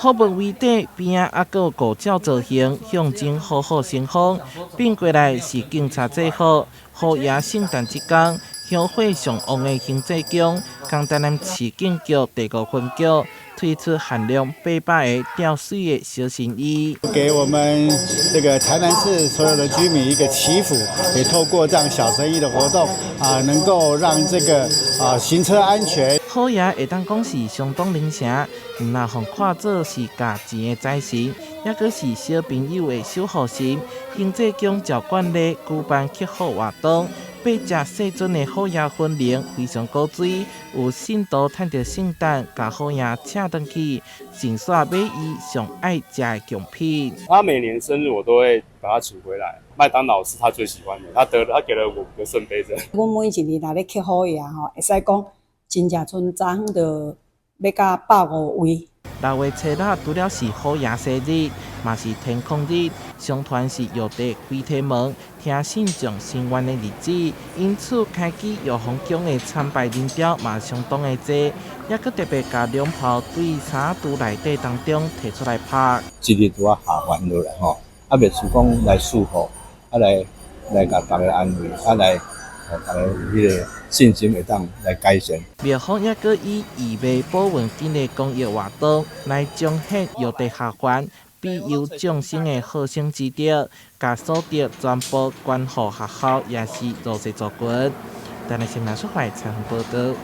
好運為底邊仔猶閣有五爪造型，象徵虎虎生風。變過來是警察制服。虎爺聖誕這工，香火上旺的興濟宮，江台南市警局第五分局推出限量800個吊媠的小神醫，給我們這個台南市所有的居民一個祈福，也透過這樣小神醫的活動啊，能夠讓這個啊行車安全。虎爺會當講是相當靈城，毋若予看做是共錢的財神，抑閣是小朋友的守護神。興濟宮照慣例舉辦祈福活動，八隻細尊的虎爺魂靈非常古錐，有信徒趁著聖誕，共虎爺請轉去，順紲買伊上愛食的貢品。他每年生日我都會把他請回來，麥當勞是他最喜歡的，他得了，他給了我五個聖杯子。阮每一年若咧祈虎爺吼，會使講真正賰早昏就欲到150位。6月初六除了是虎爺生日，嘛是天空日，相傳是玉帝開天門聽信眾心願的日子，因此開啟玉皇宮的參拜人潮嘛相當的濟，抑閣特別共龍袍對衫櫥內底當中提出來拍。這日拄仔下凡落來吼，啊，袂輸講來賜福，啊來共大家安慰，啊來予大家有彼个信心會當來改善。廟方抑閣以義賣寶雲金的公益活動來彰顯玉帝下凡庇佑眾生的好生之德，共所得全部捐予學校，也是弱勢族群。台南新聞出來採訪報導。